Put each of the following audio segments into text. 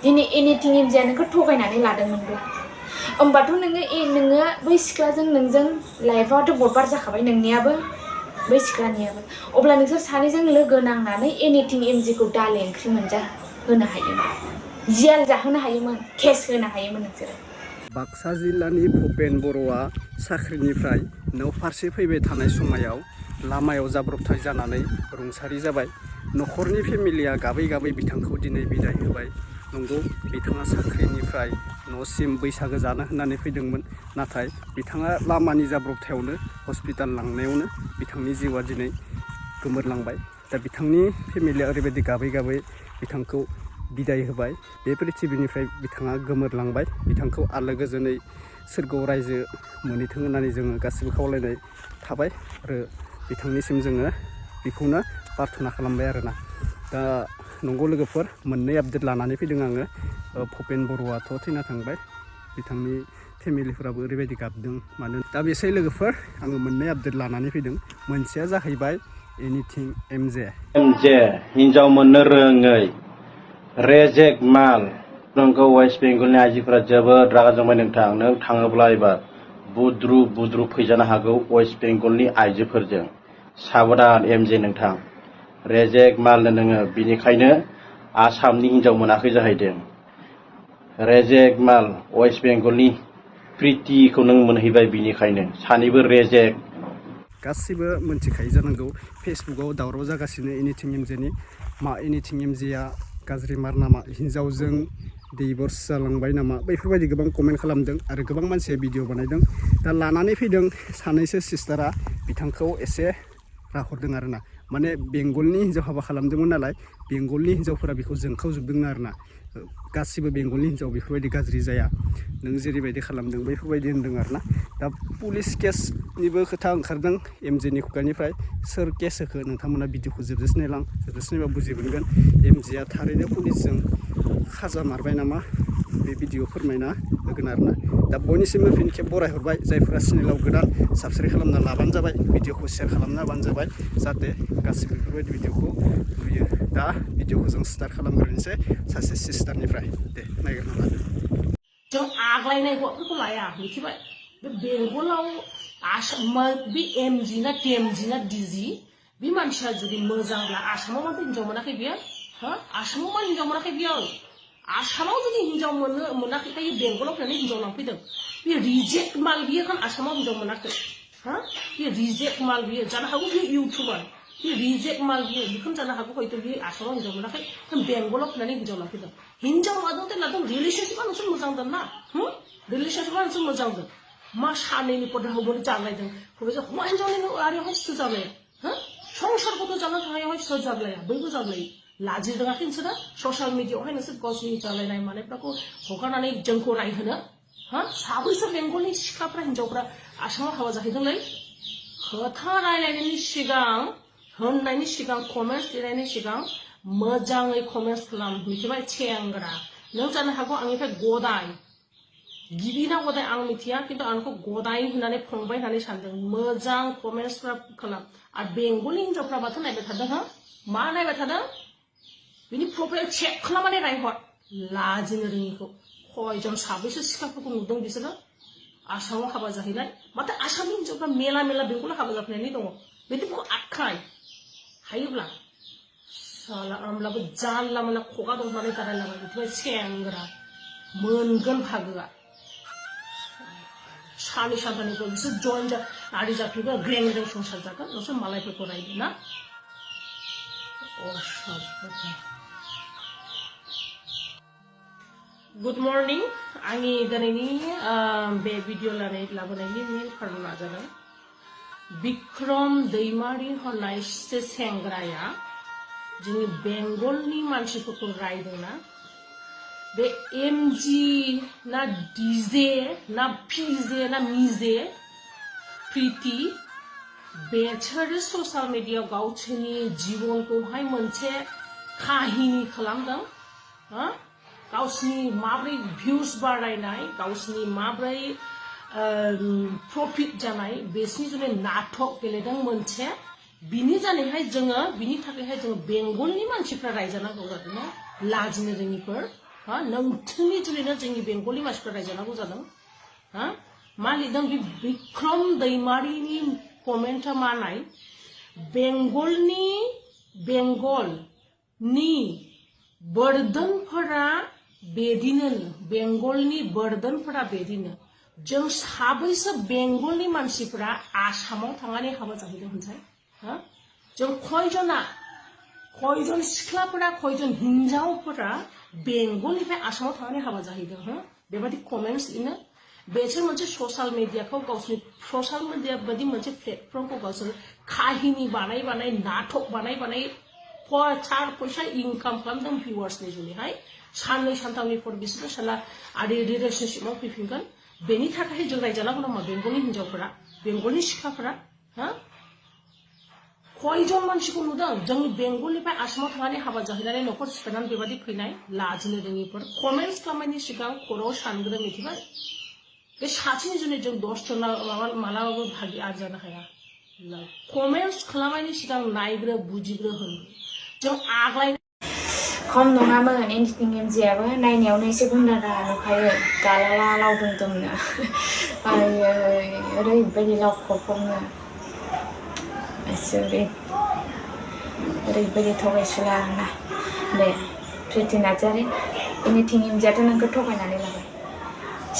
दिनै एनिथिं एमजिया नोंखौ थगायनानै लादोंमोनब्ला होमबाथ' नोङो बै सिख्लाजों नोंजों लाइफआथ' बरबाद जाखाबाय नोंनियाबो बै सिख्लानियाबो अब्ला नोंसोर सानैजों लोगो नांनानै एनिथिं एमजिखौ दालि ओंख्रि मोनजा होनो हायोमोन जियाल जाहोनो हायोमोन केस होनो हायोमोन नोंसोरो बाक्सा जिल्लानि भुपेन बर'आ साख्रिनिफ्राय न' फारसे फैबाय थानाय समायाव लामायाव जाब्रबथाय जानानै रुंसारि जाबाय न'खरनि फेमिलिया गाबै गाबै बिथांखौ दिनै बिदाय होबाय नंगौ बिथाङा साख्रिनिफ्राय न'सिम बैसागो जानो होननानै फैदोंमोन नाथाय बिथाङा लामानि जाब्रबथायावनो हस्पिटाल लांनायावनो बिथांनि जिउआ दिनै गोमोरलांबाय दा बिथांनि फेमिलिया ओरैबायदि गाबै गाबै बिथांखौ बिदाय होबाय बे पृथिबिनिफ्राय बिथाङा गोमोरलांबाय बिथांखौ आलो गोजोनै सोरगोआव रायजो मोनहैथों होननानै जोङो गासिबो खावलायनाय थाबाय आरो बिथांनिसिम जोङो बेखौनो प्रार्थना खालामबाय आरोना दा नंगौ लोगोफोर मोननै आपडेट लानानै फैदों आङो भुपेन बर'आथ' थैना थांबाय बिथांनि फेमिलिफोराबो ओरैबायदि गाबदों मानो दा बेसै लोगोफोर आङो मोननै आपडेट लानानै फैदों मोनसेया जाहैबाय एनिथिं एमजे हिन्जाव मोननो रोङै रेजेक माल नोंखौ वेस्ट बेंगलनि आइजोफोरा जोबोद रागा जोंबाय नोंथां नों थाङोब्ला एबार बुद्रु फैजानो हागौ वेस्ट बेंगलनि आइजोफोरजों साबधान एमजे नोंथां रेजेक मालनो नोङो बिनिखायनो आसामनि हिन्जाव मोनाखै जाहैदों रेजेक माल वेस्ट बेंगलनि प्रितिखौ नों मोनहैबाय बिनिखायनो सानैबो रेजेक गासिबो मोनथिखायो जानांगौ फेसबुकआव दावराव जागासिनो एनिथिं एमजेनि मा एनिथिं एमजेया गाज्रि मार नामा हिन्जावजों डिभर्स जालांबाय नामा बैफोरबायदि गोबां कमेन्ट खालामदों आरो गोबां मानसिया भिडिअ बानायदों दा लानानै फैदों सानैसो सिस्टारा बिथांखौ एसे राहरदों आरोना माने बेंगलनि हिन्जाव हाबा खालामदोंमोन नालाय बेंगलनि हिन्जावफोरा बेखौ जोंखावजोबदों आरोना गासिबो बेंगलनि हिन्जाव बेफोरबायदि गाज्रि जाया नों जेरैबायदि खालामदों बैफोरबायदि होनदों आरोना दा पुलिस केसनिबो खोथा ओंखारदों एमजेनि खुगानिफ्राय सोर केस होखो नोंथांमोना भिडिअखौ जोबजासिनायबा बुजि मोनगोन एमजेआ थारैनो पुलिसजों खाजा मारबाय नामा बे भिडिअ फोरमायना होगोन आरोना दा बयनिसिमबो फिन खेब बरायहरबाय जायफोरा चेनेलाव गोदान साबस्क्राइब खालामना लाबानो जाबाय भिडिअखौ शेयार खालामना होबानो जाबाय जाहाथे गासिबो बेफोरबायदि भिडिअखौ नुयो दा भिडिअखौ जों स्टार्ट खालामग्रोनोसै सासे सिस्टारनिफ्राय दे नायग्रोना लादो जों आग्लायनाय हौवाफोरखौ लाया मिथिबाय बे बेंगलाव बे एमजि ना टेमजि ना डिजि बे मानसिया जुदि मोजांब्ला आसामाव माथो हिन्जाव मोनाखै बियो हो आसामाव मा हिन्जाव मोनाखै बियो आसामाव जुदि हिन्जाव मोनाखैखाय बेंगलाव फैनानै हिन्जाव लांफैदों बे रिजेक्ट माल बियो खान आसामाव हिन्जाव मोनाखै हा बे रिजेक्ट माल बियो जानो हागौ बियो इउटुबार बे रिजेक्ट माल बियो बेखौनो जानो हागौ हयथ' बियो आसामाव हिन्जाव मोनाखै बेंगलाव फैनानै हिन्जाव लांफैदों हिन्जाव लादों रिलेशनशिपआ नोंसोर मोजां दोन ना रिलेशनशिपआ नोंसोर मोजां दोन मा सानैनि पदाखौबो जालायदों हौवा हिन्जावनि आरियावहाय सोर जालाया हो संसारखौथ' जानो थाखायावहाय सोर जालाया बयबो जालायो लाजि रोङाखै नोंसोरो ससियेल मिडियाआवहाय नोंसोर गावसोरनि जालायनाय मानायफोरखौ हगारनानै जोंखौ रायहोनो हा साबैसो बेंगलनि सिख्लाफ्रा हिन्जावफ्रा आसामाव हाबा जाहैदोंलै खोथा रायलायनायनि सिगां होननायनि सिगां कमेन्ट्स लिरनायनि सिगां मोजाङै कमेन्ट्स खालाम मिथिबाय सेंग्रा नों जानो हागौ आंनिफ्राय गदाय गिबि ना गदाय आं मिथिया खिन्थु आंखौ गदाय होननानै फंबाय होननानै सानदों मोजां कमेन्ट्सफ्रा खालाम आरो बेंगलनि हिन्जावफ्रा माथो नायबाय थादों हा मा नायबाय थादों बिनि प्रफाइल चेक खालामनानै रायहर लाजिनो रोङिखौ खयजन साबैसो सिख्लाफोरखौ नुदों बिसोरो आसामाव हाबा जाहैनाय माथो आसामनि हिन्जावफ्रा मेला बेंगलाव हाबा जाफैनानै दङ बेखौ आखाय हायोब्ला सालामब्लाबो जानला मोनला खगा दंनानै जालायलाबाय बिदिबाय सेंग्रा मोनगोन भागोआ सानै सानथामनिफ्राय बिसोर जइन आरि जाफैगोन ग्रें ग्रें संसार जागोन नोंसोर मालायफोरखौ रायदो ना गुड मर्निं आंनि दिनैनि बे भिडिअ लाबोनायनि मेन खारना जादों बिक्रम दैमारि होननाय सासे सेंग्राया जोंनि बेंगलनि मानसिफोरखौ रायदोंना बे एमजि ना डिजे ना पिजे ना मिजे प्रिति बेसोरो ससियेल मिडियाआव गावसोरनि जिबनखौहाय मोनसे काहिनी खालामदों गावसोरनि माब्रै भिउस बारायनाय गावसोरनि माब्रै प्रफिट जानाय बेसनि जुदि नाटक गेलेदों मोनसे बिनि थाखायहाय जोङो बेंगलनि मानसिफ्रा रायजानांगौ जादों लाजिनो रोङिफोर हा नोंथोरनि जुनैनो जोंनि बेंगलि मानसिफ्रा रायजानांगौ जादों हा मा लिरदों बे बिक्रम दैमारिनि कमेन्टआ मा नाय बेंगलनि बर्डोनफोरा बेदिनो बेंगलनि बर्डोनफोरा बेदिनो जों साबैसो बेंगलनि मानसिफोरा आसामाव थांनानै हाबा जाहैदों होनसाय हा जों खयजन सिख्लाफोरा खयजन हिनजावफोरा बेंगलनिफ्राय आसामाव थांनानै हाबा जाहैदों हा बेबायदि कमेन्ट्स लिरनो बेसोर मोनसे ससियेल मिडियाखौ गावसोरनि ससियेल मिडिया बायदि मोनसे प्लेटफर्मखौ गावसोर काहिनी बानाय नाटक बानाय थार फैसा इनकाम खालामदों भिउवार्सनि जुनैहाय साननै सानथामनि पर बिसोरो साला आरो रिलेशनशिपआव फैफिनगोन बेनि थाखाय जों रायजानांगौ नामा बेंगलनि हिनजावफोरा बेंगलनि सिख्लाफोरा हा खयजन मानसिखौ नुदों जोंनि बेंगलनिफ्राय आसामाव थांनानै हाबा जाहैनानै न'खर सिफायनानै बेबायदि फैनाय लाजिनो रोङिफोर कमेन्ट्स खालामनायनि सिगां खर'आव सानग्रो मिथिबाय बे सासेनि जुनै जों 10 जना मालाबाबो भागि आरजानो हाया कमेन्ट्स खालामनायनि सिगां नायग्रो बुजिग्रो होनग्रो जों आग्लाय खम नङामोन एनिथिं एमजिआबो नायनायावनो एसे गुन्दारा नुखायो गालाला लावदुमदुमनो ओरैबायदि लावखबखबनो ओरैबायदि थगायसुला आरोना दे प्रिति नार्जारि एनिथिं एमजिआथ' नोंखौ थगायनानै लाबाय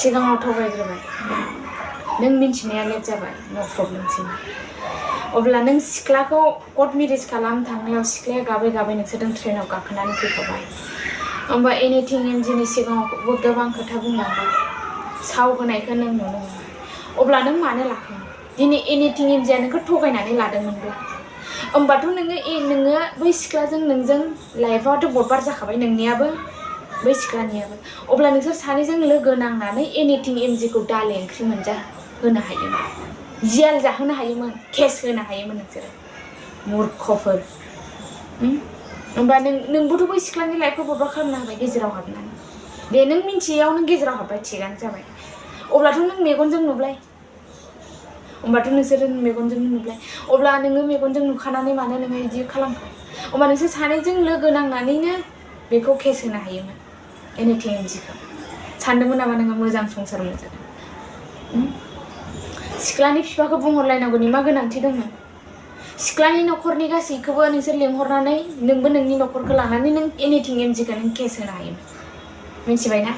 सिगाङाव थगायग्रोबाय नों मिन्थिनाया लेट जाबाय नो प्रब्लेमसै अब्ला नों सिख्लाखौ कर्ट मेरेज खालामनो थांनायाव सिख्लाया गाबै गाबै नोंसोरजों ट्रेनाव गाखोनानै फैखाबाय होमबा एनिथिं एमजिनि सिगाङावबो गोबां खोथा बुंलांबाय साव होनायखौ नों नुनो मोनबाय अब्ला नों मानो लाखोमोन दिनै एनिथिं एमजिआ नोंखौ थगायनानै लादोंमोनब्ला होमबाथ' नोङो बै सिख्लाजों नोंजों लाइफआथ' बरबाद जाखाबाय नोंनियाबो बै सिख्लानियाबो अब्ला नोंसोर सानैजों लोगो नांनानै एनिथिं एमजिखौ दालि ओंख्रि मोनजाहोनो हायोमोन जियाल जाहोनो हायोमोन केस होनो हायोमोन नोंसोरो मूर्खफोर होमबा नोंबोथ' बै सिख्लानि लाइफखौ बरबाद खालामना होबाय गेजेराव हाबनानै दे नों मिन्थियाव नों गेजेराव हाबबाय थिगानो जाबाय अब्लाथ' नों मेगनजों नुबाय होमबाथ' नोंसोरो मेगनजोंनो नुबाय अब्ला नोङो मेगनजों नुखानानै मानो नोङो बिदि खालामखो होमबा नोंसोर सानैजों लोगो नांनानैनो बेखौ केस होनो हायोमोन एनिथिं एमजिखौ सानदोंमोन नामा नोङो मोजां संसार मोनजादों सिख्लानि बिफाखौ बुंहरलायनांगौनि मा गोनांथि दंमोन सिख्लानि न'खरनि गासैखौबो नोंसोर लेंहरनानै नोंबो नोंनि न'खरखौ लानानै नों एनिथिं एमजिखौ नों केस होनो हायोमोन मिथिबायना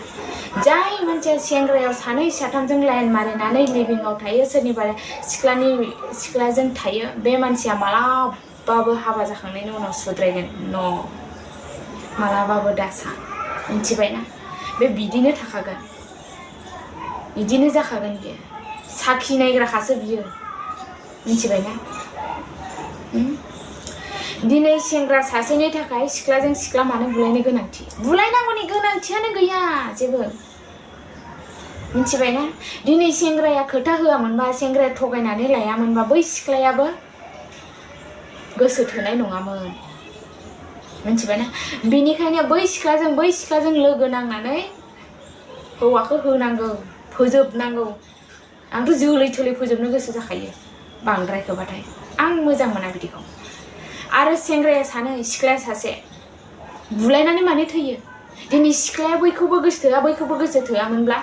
जाय मानसिया सेंग्रायाव सानै साथामजों लाइन मारिनानै लिभिंआव थायो सोरनिबा सिख्लाजों थायो बे मानसिया मालाबाबो हाबा जाखांनायनि उनाव सुद्रायगोन न' मालाबाबो दासा मिथिबायना बे बिदिनो थाखागोन बिदिनो जाखागोन बियो साखि नायग्राखासो बियो मिथिबायना दिनै सेंग्रा सासेनि थाखाय सिख्लाजों सिख्ला मानो बुलायनो गोनांथि बुलायनांगौनि गोनांथियानो गैया जेबो मिथिबायना दिनै सेंग्राया खोथा होआमोनबा सेंग्राया थगायनानै लायामोनबा बै सिख्लायाबो गोसो थोनाय नङामोन मिथिबायना बेनिखायनो बै सिख्लाजों लोगो नांनानै हौवाखौ होनांगौ फोजोबनांगौ आंथ' जोलै थोलै फोजोबनो गोसो जाखायो बांद्रायखोबाथाय आं मोजां मोना बिदिखौ आरो सेंग्राया सानै सिख्लाया सासे बुलायनानै मानो थैयो दिनै सिख्लाया बैखौबो गोसो थोआ बैखौबो गोसो थोआमोनब्ला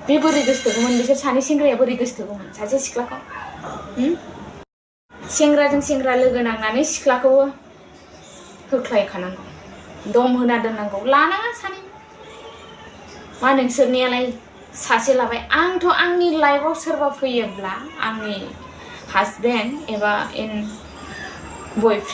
बे बोरै गोसो थोगौमोन बिसोर सानै सेंग्राया बोरै गोसो थोगौमोन सासे सिख्लाखौ सेंग्राजों सेंग्रा लोगो नांनानै सिख्लाखौबो होख्लायखानांगौ दम होना दोननांगौ लानाङा सानै मा नोंसोरनियालाय सासे लाबाय आंथ' आंनि लाइफआव सोरबा फैयोब्ला आंनि हासबेन्ड एबा बयफ्रेन्ड